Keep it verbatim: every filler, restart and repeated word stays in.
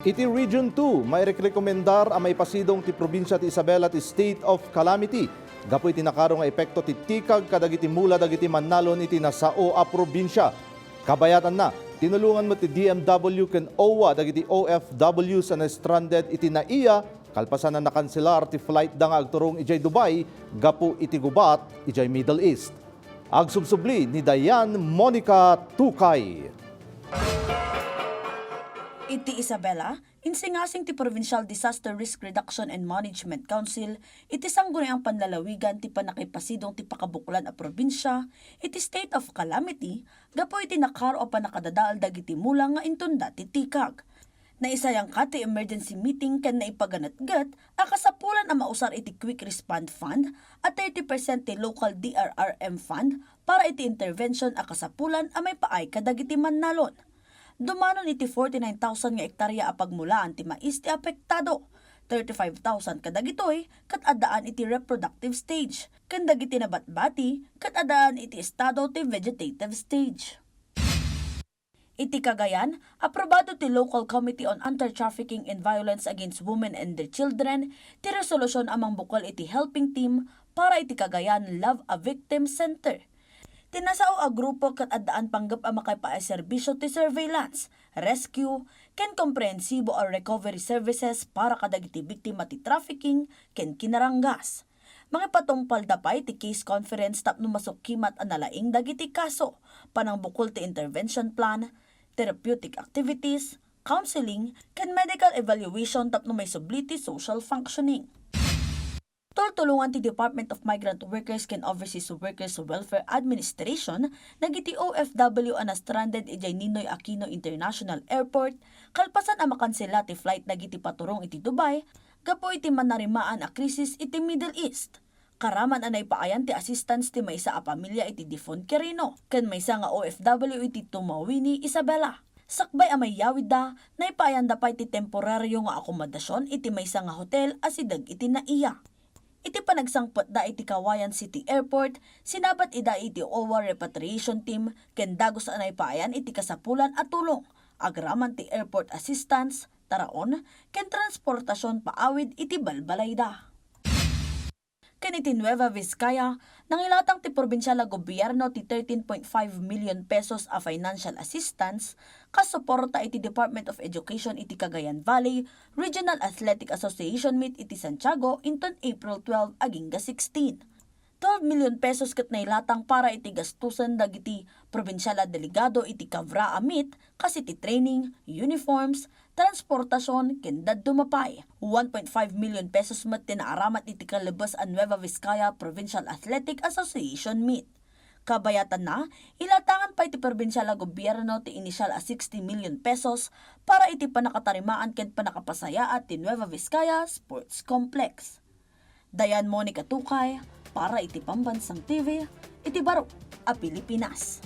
Iti Region two, mairekrekomendar a maipasidong ti probinsia ti Isabela ti state of calamity gapu iti nakaro nga epekto ti tikag kadagiti mula dagiti mannalon iti nasao a probinsia. Kabayatanna, tinulongan met ti D M W ken owa dagiti O F Ws a na-stranded iti NAIA kalpasan a nakanselar ti flight da nga agturong idiay Dubai gapu iti gubat idiay Middle East. Agsubsubli ni Dayan Monica Tukay. Iti Isabela, insingasing ti Provincial Disaster Risk Reduction and Management Council iti sangguniang panlalawigan ti pannakaipasidong ti pakabuklan a probinsia iti state of calamity gapu iti nakaro a pannakadadael dagiti mula nga intunda ti tikag. Naisayangka ti emergency meeting ken naipaganetget a kasapulan a mausar iti Quick Respond Fund a thirty percent ti local D R R M fund para iti intervention a kasapulan a maipaay kadagiti mannalon. Dumanon iti forty-nine thousand nga ektarya a pagmulaan ti mais ti apektado, thirty-five thousand kadagitoy ket addaan iti reproductive stage, ken dagiti nabatbati ket addaan iti estado ti vegetative stage. Iti Cagayan, aprobado ti Local Committee on Anti-Trafficking and Violence Against Women and Their Children ti resolusyon a mangbukol iti helping team para iti Cagayan Love a Victim Center. Ti nasao a grupo ket addaan panggep a makaipaay serbisyo ti surveillance, rescue, ken komprehensibo a recovery services para kadagiti biktima ti trafficking ken kinaranggas. Mangipatungpalda pay ti case conference tapno masukkimat a nalaing dagiti kaso, panangbukol ti intervention plan, therapeutic activities, counseling, ken medical evaluation tapno maisubli ti social functioning. Tultulongan ti Department of Migrant Workers ken Overseas Workers Welfare Administration dagiti O F W a na-stranded idiay Ninoy Aquino International Airport kalpasan a makansela ti flight dagiti paturong iti Dubai gapu iti manarimaan a krisis iti Middle East. Karaman a naipaayan ti assistance ti maysa a pamilia iti Difon Quirino ken maysa nga O F W iti Tumawini, Isabela. Sakbay a maiyawidda, naipaayanda pay ti temporario nga akomodasion iti maysa nga hotel a sideg iti NAIA. Iti panagsangpetda iti Cauayan City Airport, sinabat ida iti owa repatriation team ken dagus a naipaayan iti kasapulan a tulong, agraman ti airport assistance, taraon, ken transportasion paawid iti balbalayda. Ken iti Nueva Vizcaya, nangilatang ti probinsial a gobierno ti thirteen point five million pesos a financial assistance kas suporta iti Department of Education iti Cagayan Valley Regional Athletic Association meet iti Santiago inton April twelve agingga sixteen. Twelve million pesos ket nailatang para iti gastusen dagiti probinsial a delegado iti Cavra a meet kas iti training, uniforms, transportasion, ken dadduma pay. One point five million pesos met ti naaramat iti kalebes a Nueva Vizcaya Provincial Athletic Association meet. Kabayatanna, ilatangan pay ti probinsial a gobierno ti inisial a sixty million pesos para iti pannakatarimaan ken pannakapasayaat ti Nueva Vizcaya Sports Complex. Dayan Monica Tukay para iti Pambansang T V iti Baro a Pilipinas.